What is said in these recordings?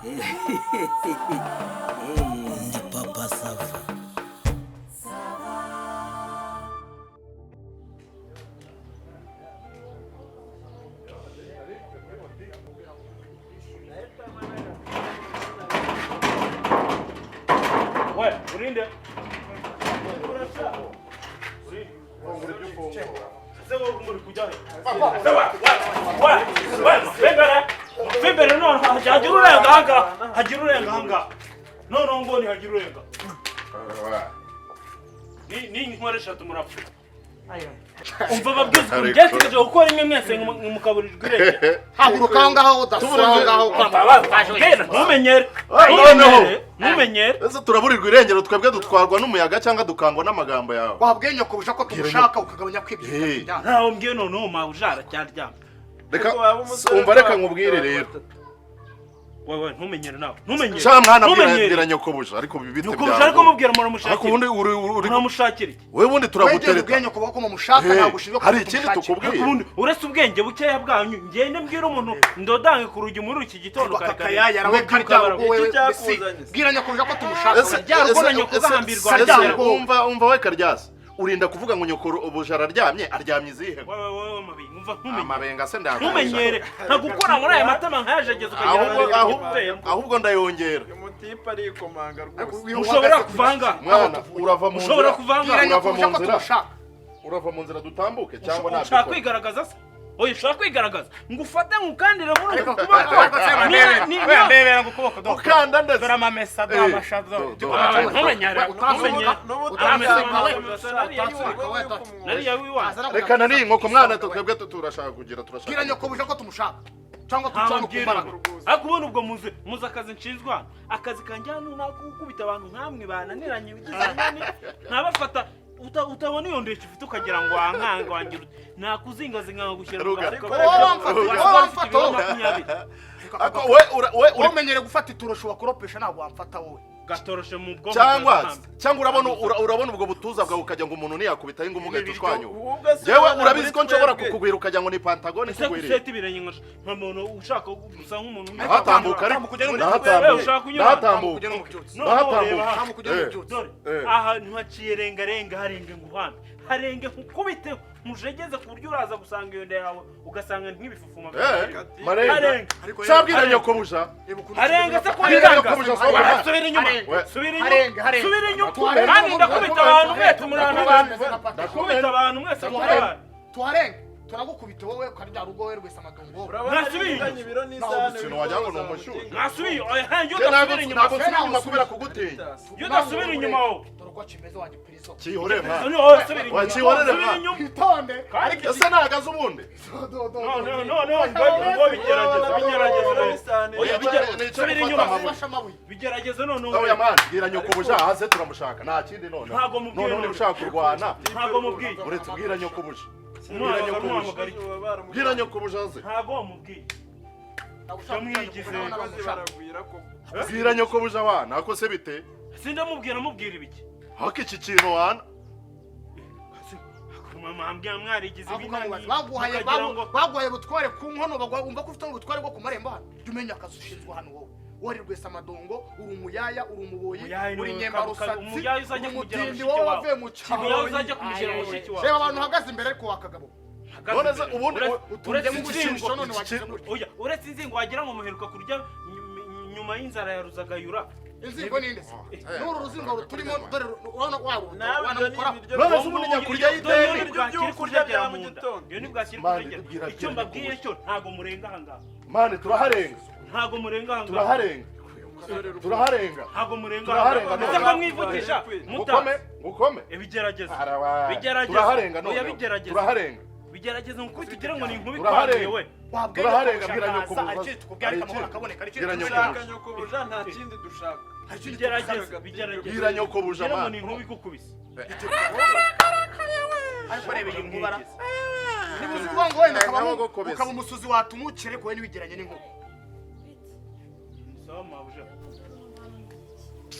Ndi Papa Sava. We, urinde. Se wowe muri kujya he? Se we, we, we, we, imbere none hagira urenga ahangaha, hagira urenga ahangaha. Noneho ngo ntihagira urenga. Ni inkore eshatu murapfa. Umva babwiza ukuntu byasigaje gukora imwe mwese mukaburirwa irengero. Haguruka aho ngaho, udasura aho ngaho. Bwira, ntumenyere. Noneho. Ntumenyere, ntumenyere. Ese turaburirwa irengero twebwe dutwarwa n'umuyaga cyangwa dukangwa n'amagambo yawe? Wabwiye nyokobuja ko tumushaka, ukagabanya Hey. kwibwira. Ntawe mbwiye noneho mabuja aracyaryama. Reka umva, reka nkubwire rero. Wewe ntumenyere nawe. Ntumenyere. Sha mwana, bwira Ntumenyere. bwira nyokobuja, ariko bibite. Nyoko ariko mubwira Ariko muramushakira. ubundi uri Muramushakira iki? Wowe ubundi Wegera turagutereta. ubwiye nyokobuja ko mumushaka. Hey, Ntabwo ushinzwe. hari ikindi tukubwiye? Ubundi uretse ubwenge bukeya bwanyu, ngende mbwira umuntu ndodange ku rugi muri iki gitondo kare kare. Akayaya nawe karya wowe. Iki cyakuzanye se? Bwira nyokobuja ko tumushaka. Ese Ryarwo na ese- nyoko ese- bahambirwa. ese- Ryarwo. Umva we karyasi, urinda kuvuga ngo nyoko ubuja araryamye, aryamye izihe? Wewe wewe mabi, umva ntumenyere. Amabenga se ndayakoresha. Ntumenyere. Ntagukora muri aya matama nkayajegeza ukagira Ahubwo ngo ahubwo uteyemo. Ahubwo ndayongera. Uyu mutipe arikomanga rwose. Ushobora kuvanga. Mwana, urava mu Ushobora nzira. kuvanga. Bwira Urava mu nyokobuja ko nzira. tumushaka. Urava mu nzira dutambuke cyangwa Ushaka ntabikora? kwigaragaza se? Oya, ushaka kwigaragaza ngo ufate ngukandire muri uku kuboko. Ariko se Ndebera ngo ukuboko do. Ukanda ndetse. Dore amamesa, dore Eh, amashazo. do. Ntumenyere, ntumenyere. N'ubu Utasunika we. Utasunika we. Nariya wiwanze. Reka nari inkoko mwana, twebwe turashaka kugira Bwira turashaka. nyokobuja ko tumushaka cyangwa tucana ku Ntababwira. mbaraga. Ariko ubundi ubwo muzi akazi nshinzwe hano. Akazi kanjye hano ni ako gukubita abantu nkamwe bananiranye bigize inani, nabafata utabona iyo ndeshyo ufite ukagira ngo wankanga wangira ute. Nakuzingazinga nkagushyira mu Ruga. gafuka. Wowe wamfata, Wasigara wowe ufite wamfata, ibiro wowe. 20. Ako we we uri Umenyere gufata itorosho wakoropesha, ntabwo wamfata wowe. Gatoroshe mu bwonko cyangwa bwawe. Cyangwa urabona ubwo butuza bwawe ukajya ngo umuntu ntiyakubitaho ingumi ugahita ushwanyuka. Ubwo se Yewe, urabona urabizi ko muri nshobora twebwe. kukugwira ukajya ngo ni pantagone Ese ikugwiriye. guseta ibirenge nka muntu ushaka gusa nk'umuntu Nahatambuka ariko. Tambuka ugere mu Nahatambuka. Ushaka kunyura. Nahatambuka. Ugere mu byutsi. Noneho reba Nahatambuka. hano. Tambuka ugere mu Eh. byutsi. Dore Eh. ahantu haciye rengarenga, harenge nguhambe, harenge nkukubite nkujegeze ku buryo uraza gusanga iyo nda yawe ugasanga nk'ibifufuma. Eh, marenga. Harenga. Ariko Cyabwira Harenga. nyokobuja. Reba ukuntu Harenga se ko Bwira wikanga? nyokobuja sohoka. Oya, subira inyuma. Harenga. We. Subira inyuma. Harenga, harenga. Subira inyuma. Tuharenga. Kandi ndakubita abantu mwese murana abantu. Ndakubita abantu mwese murana. Tuharenga, turagukubita wowe ukarya rugo we rwese amadongo wowe. Urabona Nasubiye inyuma. binganya ibiro n'isahani. Ikintu wagira ngo ni umushyushyu. Mwasubiye oya hanjye Njye ntabwo udasubira inyuma. ntabwo nsubira inyuma kubera kugutinya. Iyo udasubira inyuma wowe. Dore uko kimeze wanjye pirizo. Kihorere mwana. None wowe subira inyuma. Wa, kihorere Subira mwana. inyuma. Itonde. Ese nahagaze ubundi? No no no no, ngo bigerageze, bigerageze. Oya, Nicyo subira gufata inyuma. amabuye. Ufashe amabuye. Bigerageze noneho. Oya mwana, bwira nyokobuja haze turamushaka. Nta kindi none. Ntabwo mubwiye None none. niba ushaka kurwana, Ntabwo mubwiye. uretse bwira nyokobuja. Umwana nyokobuja. muhamagara iki? Bwira nyokobuja aze. Ntabwo mubwiye. Yamwigize. Abakozi baragwira koko. Bwira nyokobuja wana, ako se bite? Sindamubwira, mubwira ibiki? Hako iki kintu wana? Mama mbwira mwarigize Baguhaye ibinani. baguhaye Mukagira ngo baguhaye ubutware ku nkono, baguhaye wumva ko ufite ubutware bwo ku marembo hano. Jya umenya akazi ushinzwe hano wowe. Wowe rwese amadongo, uri umuyaya, uri umuboyi, Umuyaya ni uri wowe, nyembarusatsi, umuyaya uzajya uri kumugira umutindi mushiki wowe wawe. wavuye mu cyaro. Umuyaya uzajya kumushyira mushiki wawe. Reba abantu uhagaze imbere ariko wakagabo. None se ubundi Uretse Utunzemo inzingo. ubushisho none wagize gutya. Oya, uretse inzingo wagira ngo muheruka kurya nyuma y'inzara ya Ruzagayura. Inzingo ninde se? N'uru ruzingo ruturimo dore urabona waruta Nawe ibyo ni wanamukora. ibiryo. None se ubundi nyakurya Dore y'ideni? iyo ni bwakiri Ibyo kurya kurya bya bya mu mu nda. gitondo. Iyo ni bwakiri Mani, kurya. bwira Icyo bwira mbabwiye nyakubahwa. cyo ntabwo murenga aha ngaha. Mani, turaharenga. Ntabwo murenga aha ngaha. Turaharenga. Turaharenga. Ntabwo murenga aha Turaharenga ngaha. none. Ese ko mwivugisha Ngukome, mutazi. ngukome. Ibigerageza. Arawa. Bigerageze. Turaharenga none. Oya, bigerageze. Turaharenga. Bigerageze nkukubita ugira ngo ni inkuba Turaharenga. ikwanduye we. Wabwira Turaharenga, bwira nyokobuja nyokobuja. akaza, hari ikindi tukubwira ariko amahoro akaboneka, hari ikindi Bwira tugushaka. Dushaka nyokobuja, nta kindi dushaka. Hari ikindi Bigerageze, bigerageze. Bwira nyokobuja Ugira ngo mwana. ni inkuba igukubise. Ariko reba iyi nkubara. Niba uzi kuvuga ngo wenda Nka bagukubise. ukaba umusuzi watumukire ariko wowe ntiwigeranye n'inkuba. Sawa mabuja.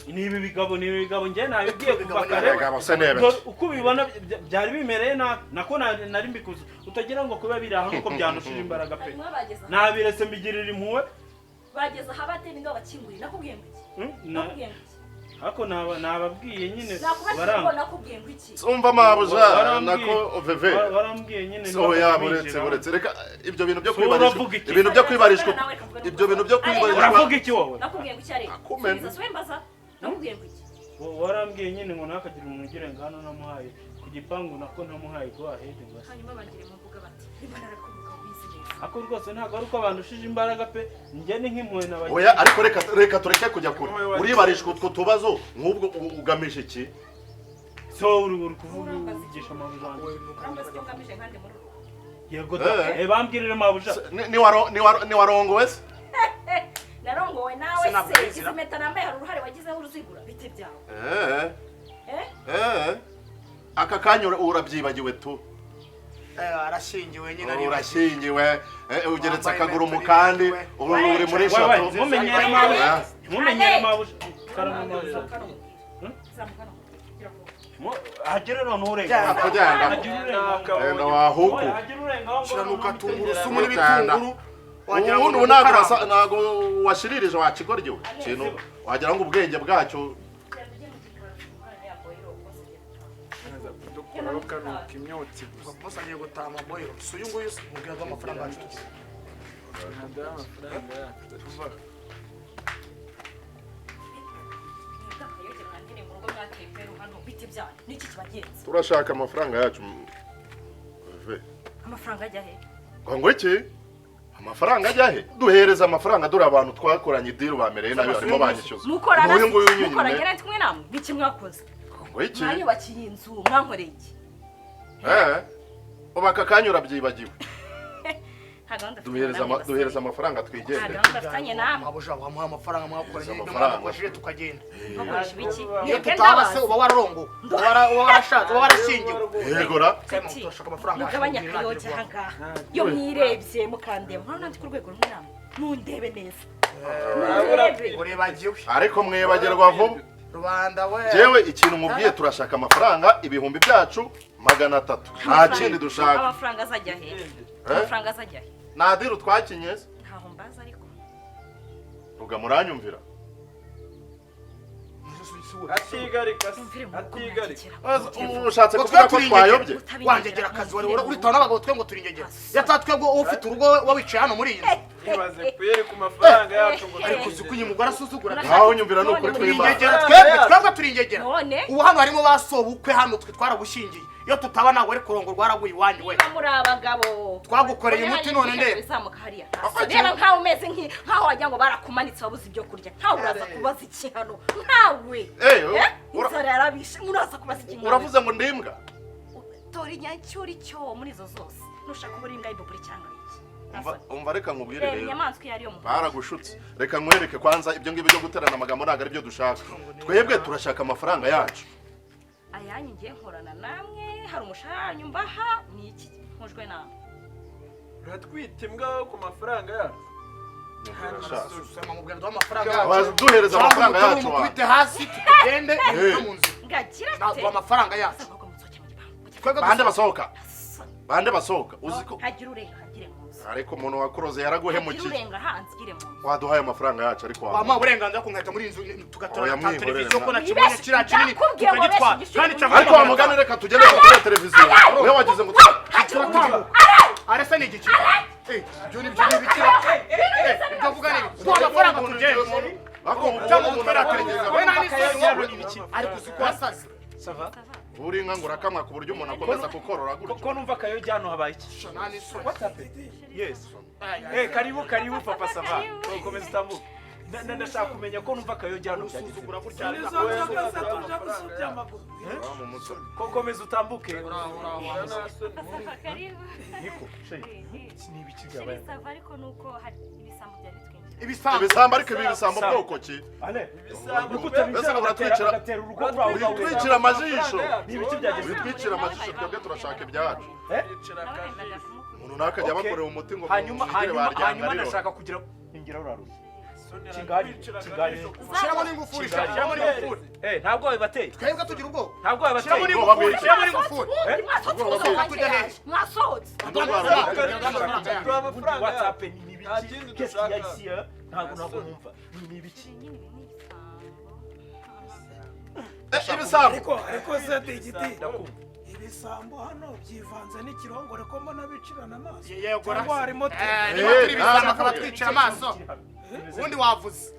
Ni ibi bigabo, ni ibi bigabo njye nabibwiye kuva kare. Abagabo se nebe. Dore uko ubibona byari bimereye nabi nako nari mbikuze utagira ngo kuba biri aho nuko byanushije imbaraga pe. Hanyuma bageze aho. Nabiretse mbigirira impuhwe. Bageze aha bate ninde wabakinguriye? Nakubwiye ngo iki? Nakubwiye ngo iki? Ariko nababwiye nyine Nakubajije ngo baranga. nakubwiye ngo iki? Umva mabuja Warambwiye- nako veve. Warambwiye nyine Oya, buretse buretse, reka ibyo bintu byo So, kwibarishwa, uravuga iki? ibintu byo kwibarishwa, ibyo bintu byo kwibarishwa. Uravuga iki wowe? Nakubwiye ngo iki ari? Akumena. Subiza, subiza mbaza. Nakubwiye ngo iki? Warambwiye nyine ngo ntakagira umuntu ugira hano namuhaye ku gipangu, nako ntamuhaye go ahead ngo ase. Hanyuma bangire mu mbuga bati niba narakuvuga ubizi neza. Ako rwose ntabwo ari uko abantu ushije imbaraga pe, njye ni nk'impuhwe nabagira. Oya, ariko reka reka tureke kujya kure. Uribarishwa utwo tubazo nk'ubwo ugamije iki? So uri kuvuga ugisha amabuja wanjye. Urambaza icyo ngamije nkande muri uru rugo? Yego da. Bambwirire mabuja. Ni warongowe se? Narongowe nawe Sinabwo se. bizira. Izi mpeta nambaye hari uruhare wagizeho uruzigura bite byawe? Aka kanya urabyibagiwe tu. Arashingiwe nyine ari Urashingiwe, ugeretse Wambaye akaguru mu impeta kandi uribagiwe. ubu uri muri Wewe, shato. mumenyere mabuja. Mumenyere mabuja. Karama mabuja. Zamuka hano mubwire. Zamuka hano mubwire. Gira vuba. Hagire none urenga. Akujyana. Hagire urenga. Genda wahuku. Oya, hagire urenga aho ngaho. Shiranuka tungurusumu Genda. n'ibitunguru wagira ngo Ubundi ni ubu ntabwo umukaranga. ntabwo washiririje wakigoryiwe ikintu wagira ngo ubwenge bwacyo. Genda ujye mu gikari uvugane ya boyiro rwose genda. Nza kudukuraho kanuka imyotsi gusa. Bose agiye gutaha amaboyiro si uyu nguyu se mubwira ko amafaranga yacu tugize. Ntaduha amafaranga yacu tuva. Mwebwe akayoge mwangire mu rugo mwateye iperu hano bite byanyu? Niki kibagenza? Turashaka amafaranga yacu ve. Amafaranga ajya he? Ngo iki? Amafaranga ajya he? Duhereza amafaranga, dore abantu twakoranye ideal bamereye nabi barimo banyishyuza. Mukorana N'uyu nguyu mukoranye nyine. nari kumwe namwe niki mwakoze? Ngo iki? Mwanyubakiye inzu mwankoreye iki? Ubu aka kanya urabyibagiwe. Nta gahunda mfitanye Duhereza namwe basore. duhereza amafaranga Nta twigendere. gahunda mfitanye namwe. Mabuja wamuha amafaranga mwakoranye Duhereza ibyo amafaranga. mwakoresheje tukagenda. Bakoresha ibiki? Iyo Mwebwe tutaba se ndabazi. uba wararongowe, uba warashatse, uba warashyingiwe. Yego ra. Ati, Turashaka amafaranga yacu, mugabanye mubwire akayoge nagire aha ngaha. Iyo mwirebye mukandeba murabona ndi ku rwego rumwe namwe. Mundebe neza. Mundebe. vuba. Uribagiwe Ariko mwibagirwa vuba. rubanda we. Jewe ikintu mubwiye, turashaka amafaranga 300,000, nta kindi dushaka. Amafaranga azajya he? Amafaranga azajya he? Nta deal twakinye se? Ntaho mbaza ariko. Ruga muranyumvira. Atigarika se, Mumvire mu rugo atigarika. mwandikira. Ubu ushatse Ngo kuvuga ko twe turi ingegera. twayobye? Wangegera akazi wari uritora n'abagabo twe ngo turi ingegera. Yatatwe ngo ufite urugo we wicaye hano muri iyi nzu. Ibaze kuyeri ku mafaranga yacu ngo Ariko uzi ko uyu mugore asuzugura. Nkaho nyumvira ni ukuri Turi kw'Imana. ingegera twebwe, twebwe turi ingegera. None? Ubu hano harimo ba sobukwe hano twe twaragushyingiye. Iyo tutaba ntabwo wari kurongorwa waraguye iwanyu we. Niba muri abagabo. Twagukoreye umuti none ndeba. Bizamuka hariya. Reba nkaho umeze nkaho wagira ngo barakumanitse wabuze ibyo kurya. Nkawe uraza kubaza iki hano? Nkawe. Inzara yarabishe muraza kubaza iki nkawe? Uravuze ngo ndimbwa? Tora inyacyuri cyo muri izo zose. Nushaka ubura imbwa y'ibuburi cyangwa iki. Umva reka nkubwire Reba rero. inyamaswa iyo ariyo mu. Baragushutse. Reka nkwereke kwanza ibyo ngibyo byo guterana amagambo ntabwo ari byo dushaka. Twebwe turashaka amafaranga yacu. Ayanyu ngiye nkorana namwe hari umushahara wanyu mbaha ni iki nkujwe namwe. Uratwita imbwa ku mafaranga yacu. Sema mubwira duha amafaranga yacu. Waza duhereza amafaranga Cyangwa yacu wa. umukubite hasi tugende tuve mu nzira. Ngagira ate? Naduha amafaranga yacu. Ahubwo musohoke mu gipangu. Twebwe Bande basohoka. Bande basohoka. Uzi ko Hagira urenga hagire mu nzu. ariko umuntu wakuroze Hagira yaraguhemukiye. urenga hanze igire mu nzu. Waduhaye amafaranga yacu ariko wamuha wamuha. uburenganzira ku nkweto muri iyi nzu tugatora Oya, ta mwihorere televiziyo ko na. nakibonye kiriya kinini Ndakubwiye ngo tukagitwara benshi kandi igishuri cyava Ariko wa mugani reka tugende kuri televiziyo. Wewe wagize ngo Hagira turatambuka. urenga. Arasa ni igiki? Ibyo ni byo ni ibikira. Ibyo avuga ni ibiki? Duha amafaranga tugende. Ako Cyangwa umuntu dutwara televiziyo. We nta n'isoni wowe. Ariko uzi ko wasaze. Sava uri inka ngo urakamwa ku buryo umuntu akomeza kukorora gutyo. ko numva akayoge hano habaye iki? Sha, nta n'isoni. What's happened? Yes. Karibu karibu papa Sava. Komeza utambuke. Ndashaka kumenya ko numva akayoge hano byagenze. Usuzugura gutya. Izo nzoga se tuje gusubya amaguru. Ko komeza utambuke. Karibu. Niko. Ni ibiki byabaye? Sheri sava ariko nuko hari ibisambo byari bitwinjira. Ibisambo. Ibisambo ariko ibi bisambo bwoko ki? Ale. Ibisambo Niko utabijyana Mbese ngo ugatera ugatera urugo kuri aho ngaho. Witwikira amajisho. Ni ibiki byagenze? Witwikira amajisho twebwe turashaka ibyacu. Nabahendaga kumukunda. Umuntu nakajya Okay. bakorera umuti ngo Hanyuma mugire hanyuma baryanga hanyuma rero. ndashaka kugira ingira uraruye. Kingari kingari. Shyiramo n'ingufuri. Shyiramo n'ingufuri. Ntabwo wabibateye. Twebwe tugira ubwoba. Ntabwo wabibateye. Shyiramo n'ingufuri. Shyiramo n'ingufuri. Mwasohotse Ubwoba musohoka tujya hehe? Mwasohotse. Ndumva Duha amafaranga What's yacu. happened? Ni Nta ibiki? kindi Qu'est-ce qu'il y a dushaka. ici hein? Ntabwo numva ni ibiki? Ibisambo. Ariko se digidi, Ndakumva. ibisambo hano byivanze n'ikirongore ko mbona bicirana amaso? Yego. Cyangwa harimo Niba turi ibisambo akaba twicira amaso, ubundi wavuze.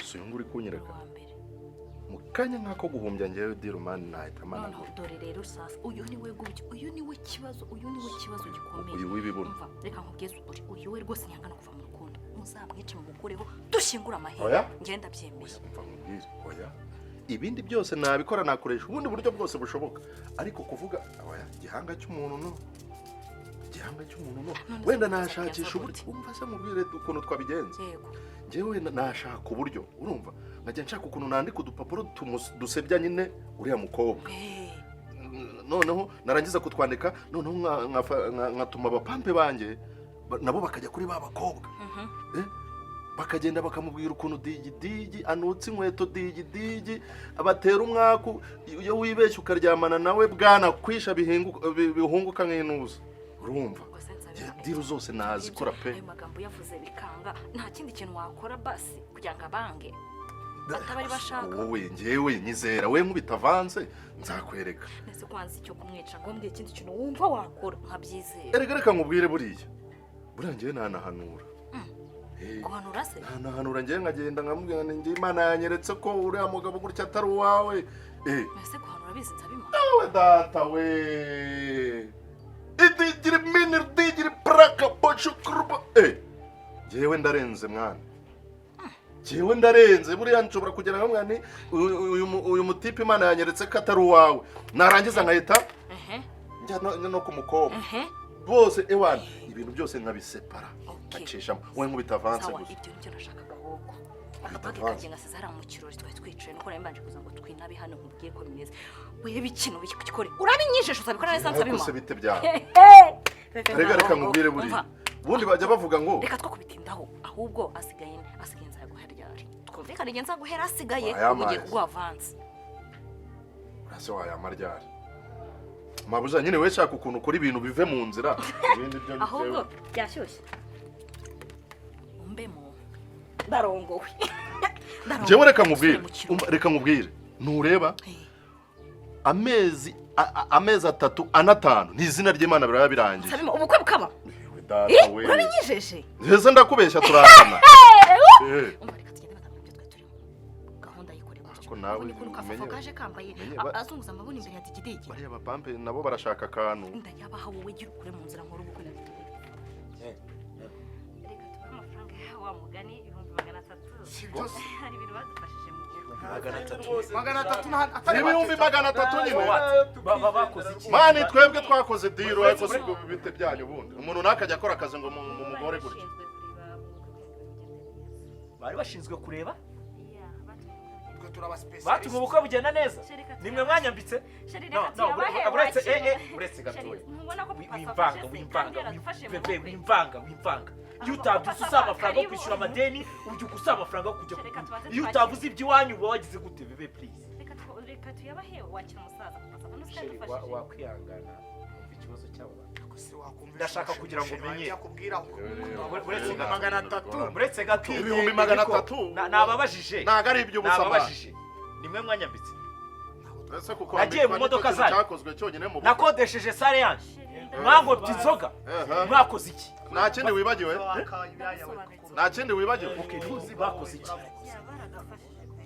Si uyu nguyu uri kunyereka mu kanya nk'ako guhumbya, ngewe deal man nahita Noneho managura. Dore rero sasa, uyu ni we gubyo, uyu ni we kibazo, uyu ni we kibazo gikomeye. Uyu w'ibibuno. Umva, reka nkubwize ukuri, uyu we rwose nyanga no kuva mu rukundo. Muzamwice, mumukureho, dushyingure amahera. Oya. Ngenda byemeye. Umva nkubwire, oya, ibindi byose nabikora, nakoresha ubundi buryo bwose bushoboka, ariko kuvuga oya, igihanga cy'umuntu no igihanga cy'umuntu no None se wenda muzabigenza nashakisha uburyo. gute? Umva se mubwire ukuntu twabigenza. Yego. Njyewe wenda nashaka uburyo, urumva, nkajya nshaka ukuntu nandika udupapuro dusebya nyine uriya mukobwa. Noneho narangiza kutwandika, noneho nkatuma abapampe banjye nabo bakajya kuri ba bakobwa. Bakagenda bakamubwira ukuntu digidigi anutse inkweto, digidigi abatera umwaku, iyo wibeshye ukaryamana nawe bwana kwisha bihunguka nk'intuza, urumva? Gusa nsabira Deal zose nazikora pe. Ayo magambo yavuze bikanga, nta kindi kintu wakora basi kugira ngo abange atabari bashaka? Wowe njyewe nyizera, we nkubita avance nzakwereka. Ndetse kwanza icyo kumwica, ngo mbwira ikindi kintu wumva wakora nkabyizera. Erega reka nkubwire, buriya buriya njyewe nanahanura. Guhanura se? Nanahanura, njyewe nkagenda nkamubwira ngo njye Imana yanyeretse ko uriya mugabo gutya atari uwawe. Ese guhanura bizi nsabima? Nawe data we, idigiri mini digiri praka bocukuruba. Njyewe ndarenze mwana, njyewe ndarenze. Buriya nshobora kugera nka mwana, uyu mutipe Imana yanyeretse ko atari uwawe, narangiza nkahita njya no ku mukobwa bose, ewana, ibintu byose nkabisepara, ngacishamo. Wowe nkubita avance Sawa. gusa. Ibyo nibyo nashakaga ahubwo. Nkubita Akabage avance. kanjye ngasize hariya mu kirori twari twicaye, nuko nari mbanje kuza ngo twinabe hano nkubwiye ko bimeze. Urebe ikintu bikore, urabinyijije, uzabikora neza Ariko nsabima? se bite byawe? Rega reka nkubwire, buriya ubundi bajya bavuga ngo Reka two kubitindaho, ahubwo asigaye nzaguha ryari? Twumvikane igihe nzaguhera asigaye. Wayamaye. Ubu ugiye kuguha avance. Urase wayama ryari mabuja? Nyine we shaka ukuntu ukora ibintu bive mu nzira, ibindi byo ni Ahubwo njyewe. byashyushye, umbemo ndarongowe. Njyewe reka nkubwire. Usubire mu kirori. Umva, reka nkubwire, ntureba amezi amezi 3 4 5, ni izina ry'Imana biraba birangiye. Sabima, ubukwe bukaba? Yewe data we. Urabinyijeje? Ese ndakubeshya? Turangana. Umva, reka tugende batamenya ibyo twari turimo, gahunda yikoreye gutyo. Ariko nawe Ubonye ukuntu kafafa kaje kambaye umenye azunguza amabuni imbere ya digidigi. Bariya bapampe nabo barashaka akantu. Ndayabaha, wowe gira ukure mu nzira nkora ubukwe na digidigi. Reka tubahe amafaranga yawe wa mugani, 300,000. Si byose. Hari ibintu badufashije mu gihugu. 300? 300 atari 300,000 nyine. Bakoze iki? Man, twebwe twakoze deal, ariko si ubwo bite byanyu. Ubundi umuntu nakajya akora akazi ngo mumugore gutyo. Bari bashinzwe kureba? Twe turaba specialist. Batumye ubukwe bugenda neza, nimwe mwanyambitse. No, no, uretse uretse gatoya. Wimvanga, wimvanga, bebe, wimvanga, wimvanga. Iyo utabyutse usaba amafaranga yo kwishyura amadeni, ubyuka usaba amafaranga yo kujya Reka kugura. tubanze Iyo twakire. utavuze iby'iwanyu uba wagize gute? Bebe, please. Reka tuyabahe, wakira umusaza papa Chéri, wakwihangana umva ikibazo cy'abo bantu. Se wakumva Ndashaka kugira ngo chéri umenye. yakubwira ngo Uretse gato. 300. Uretse gato. 300,000. Nababajije. Ntabwo ari iby'ubusa, man. Nababajije, nimwe mwanyambitse? Ese kuko Nagiye mu wambikwa modoka nicyo kintu zanyu. cyakozwe cyonyine mu bukwe? Nakodesheje salle yanjye, mwangobye inzoga, mwakoze iki? Nta kindi wibagiwe? Nta kindi wibagiwe? Okay, ntuzi bakoze iki?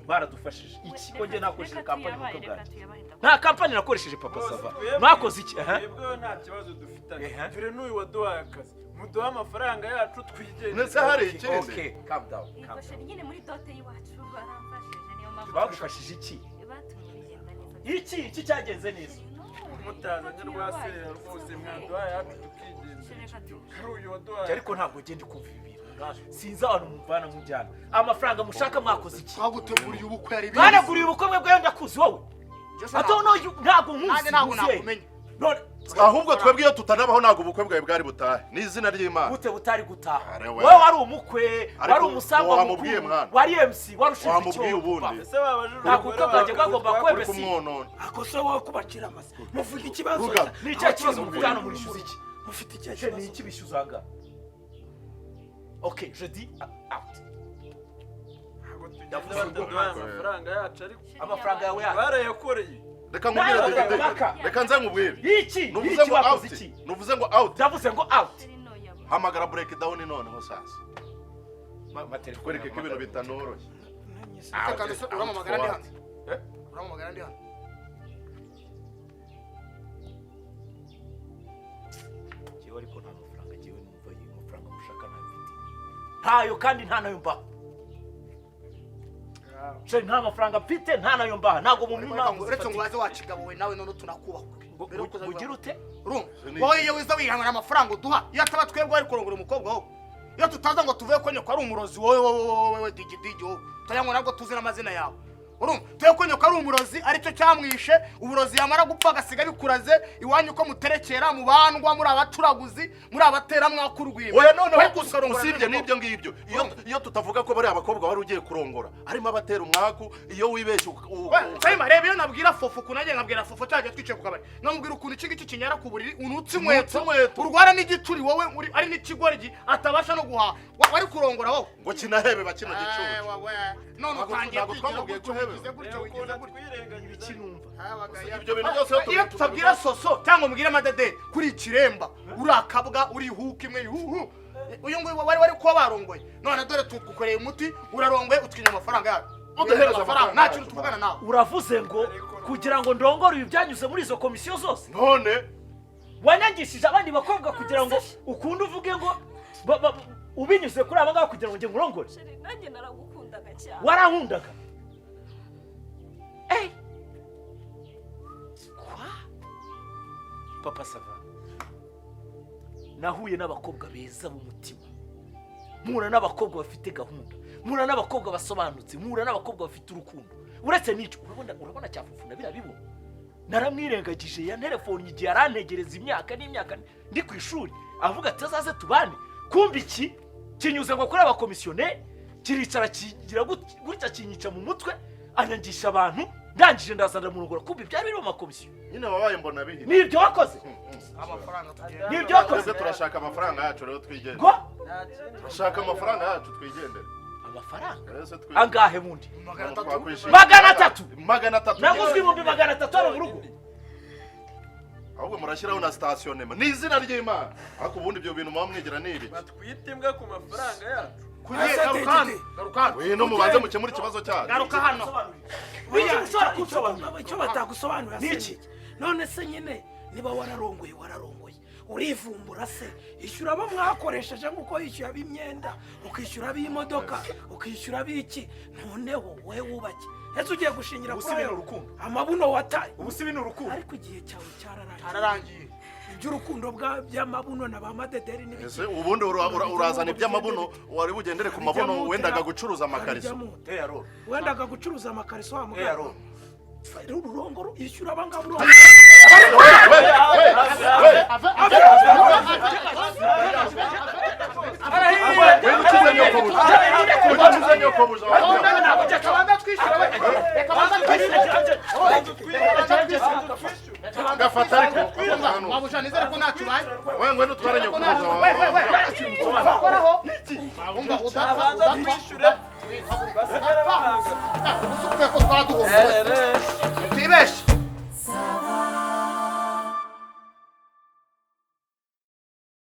Baradufashije iki ko njye nakoresheje kampani mu bukwe bwanjye? Nta kampani nakoresheje, papa sava. Mwakoze iki? Aha. Twebweho nta kibazo dufitanye, dore n'uyu waduhaye akazi, muduhe amafaranga yacu twigendere. Ndetse hari ikindi. Okay, calm down, calm down. Nyine muri dote y'iwacu baramfashije, niyo mpamvu. Bagufashije iki? Batumye bigenda neza. Iki cyagenze neza? Mutazanye rwasera rwose, mwaduhaye yacu tukigendera, hari uyu waduhaye. Ariko ntabwo ngenda kumva ibi bintu, sinzi ahantu mumvana mujyana amafaranga mushaka. Mwakoze iki? Twaguteguriye ubukwe, ari Mwanaguriye ubukwe bwawe, ndakuzi wowe. I don't know you, ntabwo nkuzi. Nanjye ntabwo nkuzi. nakumenya. None Ahubwo twebwe iyo tutanabaho ntabwo ubukwe bwawe bwari butahe, ni izina ry'Imana. Gute butari gutaha? Are we. Wowe wari umukwe, Ariko wari umusangwa wamubwiye mukuru, mwana. wari MC, wari ushinzwe Wamubwiye icyo. ubundi. Ese babajije Ntabwo ubukwe bwanjye bwagomba Uri kwemeza. kumwonona. Ako se wowe kubacira amase, muvuga ikibazo. Vuga. Ni icyahe kibazo mufite hano? Murishyuza iki? Mufite ikihe Che, ni kibazo? iki bishyuzaga? Okay, je dis out. Ndavuze amafaranga yacu ariko amafaranga yawe yacu barayakoreye. Reka nkubwire, reka nze nkubwire. Iki nuvuze ngo out, nuvuze ngo out, ndavuze ngo out. Hamagara break down noneho sasa. Kwereke ko ibintu bitanoroshye. Uramamagara ndi hano. Uramamagara ndi hano. Jewe ariko nta mafaranga, jewe numva iyi mafaranga mushaka ntayo mfite. Ntayo kandi nta nayo mbaha. Chéri nta mafaranga mfite nta nayo mbaha. Ntabwo mu myaka uretse ngo waze wacigabowe nawe none tunakubaha. Ugira ute? Urumva? Wowe iyo wiza wihanira amafaranga uduha, iyo ataba twebwe wari kurongora umukobwa wowe. Iyo tutaza ngo tuvuye ko nyoko ari umurozi wowe wowe digi digi wowe. Tayangwa nabwo tuzi n'amazina yawe. Urumva? Tuye ko nyoko ari umurozi aricyo cyamwishe, uburozi yamara gupfa agasiga bikuraze iwanyu uko muterekera mu bandwa muri abacuraguzi, muri abatera mwakurwima. Oya none usibye n'ibyo ngibyo. Iyo tutavuga ko bari abakobwa wari ugiye kurongora, harimo abatera umwaku, iyo wibeshye Sayima reba iyo nabwira Fofo kunajye nkabwira Fofo cyajya twicaye ku kabari. Nkamubwira ukuntu iki ngiki kinyara ku buriri, unutse inkweto, urwara n'igicuri wowe uri ari n'ikigoryi atabasha no guhaha. Wari kurongora wowe. Ngo kinahebe bakino gicuri. None utangiye kwigira ibyo bintu byose iyo tutabwira Soso cyangwa mubwire Amadede kuri ikiremba urakabwa uri huka imwe huhu uyu nguyu wari kuba barongoye none dore tugukoreye umuti urarongoye utwinya amafaranga yacu uduhereza amafaranga nta kintu tuvugana nawe. Uravuze ngo kugira ngo ndongore ibi byanyuze muri izo komisiyo zose none wanyangishije abandi bakobwa kugira ngo ukunde uvuge ngo ubinyuze kuri aba ngaba kugira ngo njye nkurongore. Nanjye naragukundaga cyane. Warankundaga? Eh! Kwa? Papa Sava. Nahuye n'abakobwa beza b'umutima. Mpura n'abakobwa bafite gahunda. Mpura n'abakobwa basobanutse, mpura n'abakobwa bafite urukundo. Uretse n'icyo urabona cyafufuna birabibona. Naramwirengagije ya telefone igihe arantegereza imyaka n'imyaka ndi ku ishuri avuga ati azaze tubane. Kumva iki kinyuze ngo kuri abakomisiyoneri kiricara kigira gutya kinyica mu mutwe anyangisha abantu ndangije ndazana murongora. Kumva ibyari biri mu makomisiyo nyine wabaye mbona bihe nibyo wakoze amafaranga tugenda nibyo wakoze. Turashaka amafaranga yacu rero twigendere. Turashaka amafaranga yacu twigendere. Amafaranga angahe bundi? 300. 300. Naguzwe 300,000 hano mu rugo. Ahubwo murashyiraho na stationema ni izina ry'Imana. Ariko ubundi ibyo bintu muba mwigira ni ibiki? Batwite imbwa ku mafaranga yacu. Wino mubanze mukemura ikibazo cyacu. Garuka hano. Icyo batagusobanurira se none se nyine niba wararongoye urivumbura se ishyura abo mwakoresheje nk'uko yishyura ab'imyenda ukishyura ab'imodoka ukishyura ab'iki noneho wowe wubake ese ugiye gushingira kuri ayo amabuno wataye ubu si bino urukundo ariko igihe cyawe cyararangiye iby'urukundo by'amabuno na ba madederi n'ibiki ese ubundi urazana iby'amabuno wari bugendere ku mabuno wendaga gucuruza amakariso wendaga gucuruza amakariso wa mugabo ururongoro ishyura abangaba